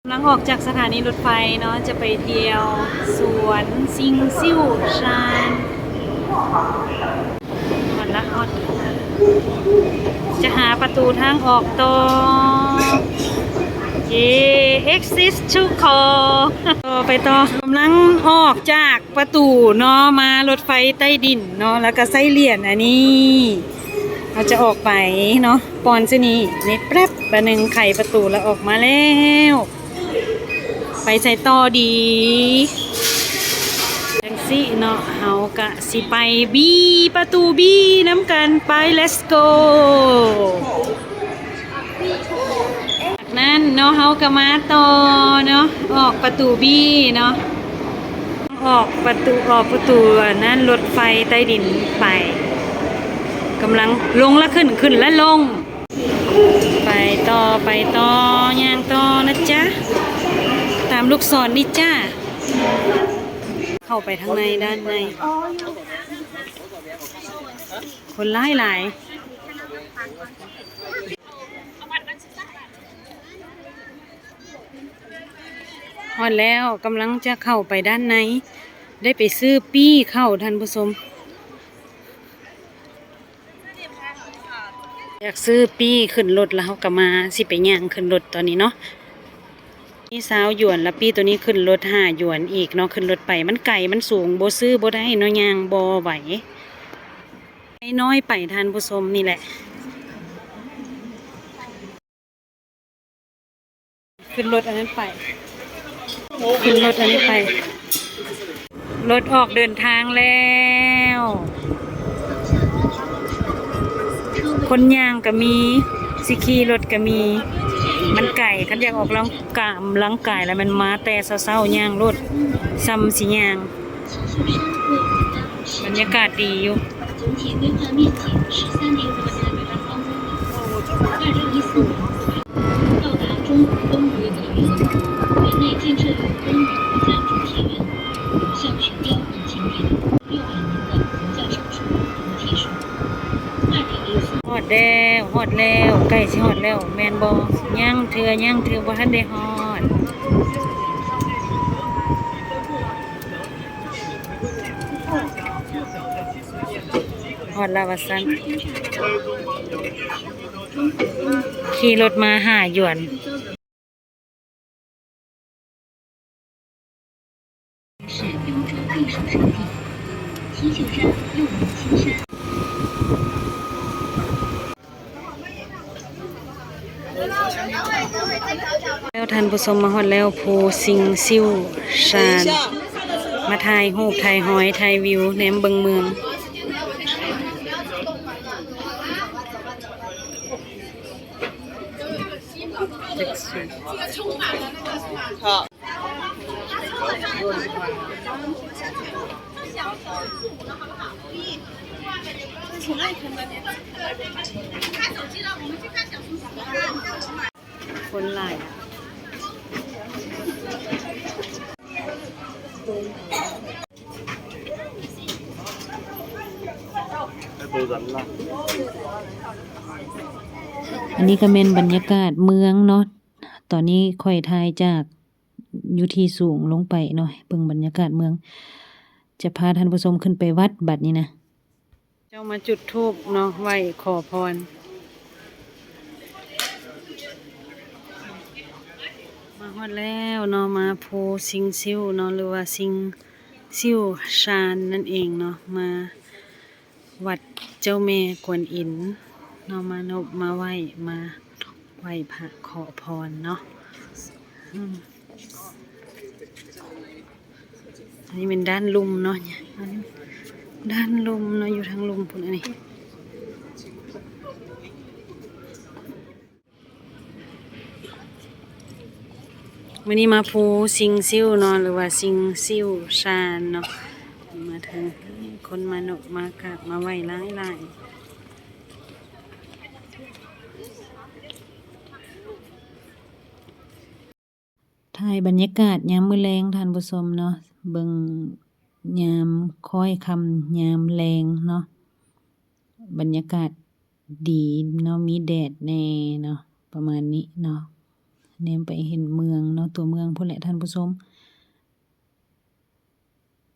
ກຳລັງອອກຈາກສະຖານີລົດໄຟເນາະ ຈະໄປທ່ຽວສວນຊິງຊິວຊານ. ຮອດລະ ຮອດ ຈະຫາປະຕູທາງອອກຕໍ່. ເຢ້ exit to call ຕໍ່ໄປຕໍ່. ກຳລັງອອກຈາກປະຕູເນາະ ມາລົດໄຟໃຕ້ດິນເນາະ ແລ້ວກໍໃຊ້ຫຼຽນອັນນີ້ ເຮົາຈະອອກໄປເນາະ ປ່ອນຊື່ນີ້ ນີ້ແປັບ ບາດໜຶ່ງໄຂປະຕູແລ້ວອອກມາແລ້ວ. ໄປໃສຕໍ່ດີ? ຈັ່ງຊີ້ເນາະ ເຮົາກະຊິໄປບີ ປະຕູບີນຳກັນ ໄປ let's go. ຈາກນັ້ນເນາະ ເຮົາກະມາຕໍ່ເນາະ ອອກປະຕູບີເນາະ ອອກປະຕູ ອອກປະຕູອັນນັ້ນ ລົດໄຟໃຕ້ດິນໄປ ກຳລັງລົງລະຂຶ້ນ ຂຶ້ນລະລົງ. ໄປຕໍ່ ໄປຕໍ່ ຍ່າງຕໍ່ນະຈ໊ະ ຕາມລູກສອນນີ້ຈ້າ. ເຂົ້າໄປທາງໃນ ດ້ານໃນ ຄົນຫຼາຍໆ. ຮອດແລ້ວ ກຳລັງຈະເຂົ້າໄປດ້ານໃນ ໄດ້ໄປຊື້ປີ້ເຂົ້າ ທ່ານຜູ້ຊົມ. ຢາກຊື້ປີ້ຂຶ້ນລົດ ແລ້ວເຮົາກໍມາ ຊິໄປຍ່າງຂຶ້ນລົດຕອນນີ້ເນາະ. ນີ້ຊາວຢວນ ແລ້ວປີ້ໂຕນີ້ຂຶ້ນລົດຫ້າຢວນອີກເນາະ. ຂຶ້ນລົດໄປມັນໄກ ມັນສູງ ບໍ່ຊື້ບໍ່ໄດ້ເນາະ ຍ່າງບໍ່ໄຫວ ໄປນ້ອຍໄປ ທ່ານຜູ້ຊົມ. ນີ້ແຫຼະ ຂຶ້ນລົດອັນນັ້ນໄປ ຂຶ້ນລົດອັນນີ້ໄປ ລົດອອກເດີນທາງແລ້ວ. ຄົນຍ່າງກໍມີ ຊິຂີ່ລົດກໍມີ ມັນໄກ. ຄັນຢາກອອກກຳລັງ ກຳລັງກາຍ ແລ້ວມັນມາແຕ່ເຊົ້າໆ ຍ່າງໂລດ ສ່ຳຊິຍ່າງ. ບັນຍາກາດດີຢູ່. ຮອດແລ້ວ ຮອດແລ້ວ ໃກ້ຊິຮອດແລ້ວແມ່ນບໍ່? ຍັງເທື່ອ ຍັງເທື່ອ ບໍ່ທັນໄດ້ຮອດ. ຮອດແລ້ວວ່າຊັ້ນ ຂີ່ລົດມາຫ້າຢວນ. ແລ້ວທ່ານຜູ້ຊົມ ມາຮອດແລ້ວ ພູຊິງຊິວຊານ ມາຖ່າຍຮູບ ຖ່າຍຮອຍ ຖ່າຍວິວ ແນມເບິ່ງເມືອງ. ຄົນຫຼາຍ. ອັນນີ້ກໍແມ່ນບັນຍາກາດເມືອງເນາະ. ຕອນນີ້ຂ້ອຍຖ່າຍຈາກຢູ່ທີ່ສູງລົງໄປເນາະ ເບິ່ງບັນຍາກາດເມືອງ. ຈະພາທ່ານຜູ້ຊົມຂຶ້ນໄປວັດບັດນີ້ນະ. ເຈົ້າມາຈຸດທູບເນາະ ໄຫວ້ຂໍພອນ. ມາຮອດແລ້ວເນາະ ມາພູຊິງຊິວເນາະ ຫຼືວ່າຊິງຊິວຊານນັ້ນເອງເນາະ. ມາວັດເຈົ້າແມ່ກວນອິນເນາະ ມານົບມາໄຫວ້ ມາໄຫວ້ພະຂໍພອນເນາະ. ອືມ. ອັນນີ້ແມ່ນດ້ານລຸ່ມເນາະ ດ້ານລຸ່ມເນາະ ຢູ່ທາງລຸ່ມພຸ້ນ. ອັນນີ້ ມື້ນີ້ມາພູຊິງຊິວເນາະ ຫຼືວ່າຊິງຊິວຊານເນາະ. ມາເຖິງ ຄົນມານົບມາກາບມາໄຫວ້ຫຼາຍໆ. ຖ່າຍບັນຍາກາດຍາມມື້ແລງທ່ານຜູ້ຊົມເນາະ ເບິ່ງຍາມຄ້ອຍຄ່ຳຍາມແລງເນາະ ບັນຍາກາດດີເນາະ ມີແດດແດ່ເນາະ ປະມານນີ້ເນາະ. ແນມໄປເຫັນເມືອງເນາະ ຕົວເມືອງພຸ້ນແຫຼະທ່ານຜູ້ຊົມ.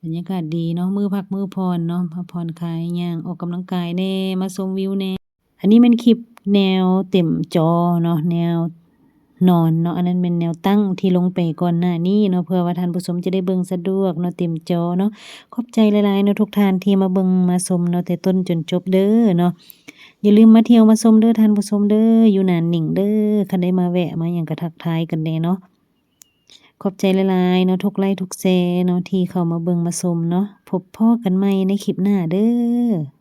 ບັນຍາກາດດີເນາະ ມື້ພັກມື້ຜ່ອນເນາະ ມາຜ່ອນຄາຍ ຍ່າງອອກກຳລັງກາຍແດ່ ມາຊົມວິວແດ່. ອັນນີ້ແມ່ນຄລິບແນວເຕັມຈໍເນາະ ແນວນອນເນາະ ອັນນັ້ນແມ່ນແນວຕັ້ງທີ່ລົງໄປກ່ອນໜ້ານີ້ເນາະ ເພື່ອວ່າທ່ານຜູ້ຊົມຈະໄດ້ເບິ່ງສະດວກເນາະ ເຕັມຈໍເນາະ. ຂອບໃຈຫຼາຍໆເນາະ ທຸກທ່ານທີ່ມາເບິ່ງມາຊົມເນາະ ແຕ່ຕົ້ນຈົນຈົບເດີເນາະ. ຢ່າລືມມາທ່ຽວມາຊົມເດີທ່ານຜູ້ຊົມເດີ ຢູ່ໜານໜິງເດີ. ຄັນໄດ້ມາແວະມາຫຍັງກະທັກທາຍກັນແດ່ເນາະ. ຂອບໃຈຫຼາຍໆເນາະ ທຸກໄລ ທຸກແຊເນາະ ທີ່ເຂົ້າມາເບິ່ງມາຊົມເນາະ. ພົບພໍ້ກັນໃໝ່ໃນຄລິບໜ້າເດີ.